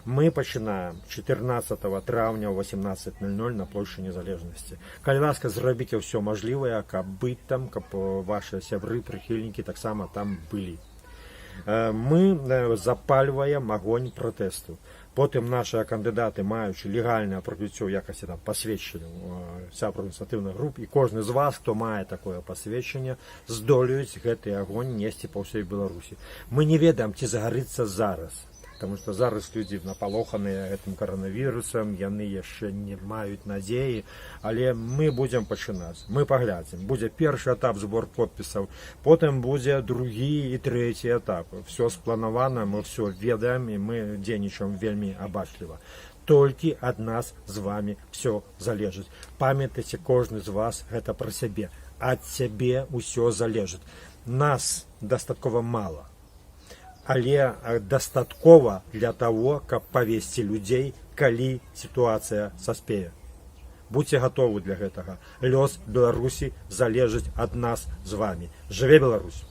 Мы пачынаем 14 траўня ў 18:00 на плошчы Незалежнасці. Калі ласка, зрабіце ўсё мажлівае, каб быць там, каб вашы сябры, прыхільнікі таксама там былі. Мы запальваем агонь пратэсту. Потым нашыя кандыдаты, маючы легальнае прыкрыццё ў якасці там пасведчанняў сябраў ініцыятыўных груп, і кожны з вас, хто мае такое пасведчанне, здолеюць гэты агонь несці па ўсёй Беларусі. Мы не ведаем, ці загарыцца зараз, потому что зараз людзі напалоханыя гэтым каранавірусам, яны яшчэ не маюць надзеі, але мы будзем пачынаць, мы паглядзім. Будзе першы этап — збор подпісаў, потым будзе другі і трэці этап. Все спланавана, мы все ведаем, і мы дзейнічаем вельмі абачліва. Толькі ад нас з вами все залежыць. Памятайце, кожны з вас, гэта пра сябе. Ад цябе ўсё залежыць. Нас дастаткова мала, але дастаткова для того, каб павесці людзей, калі сітуацыя саспее. Будьце гатовы для гэтага. Лёс Беларусі залежыць ад нас з вами. Жыве Беларусь!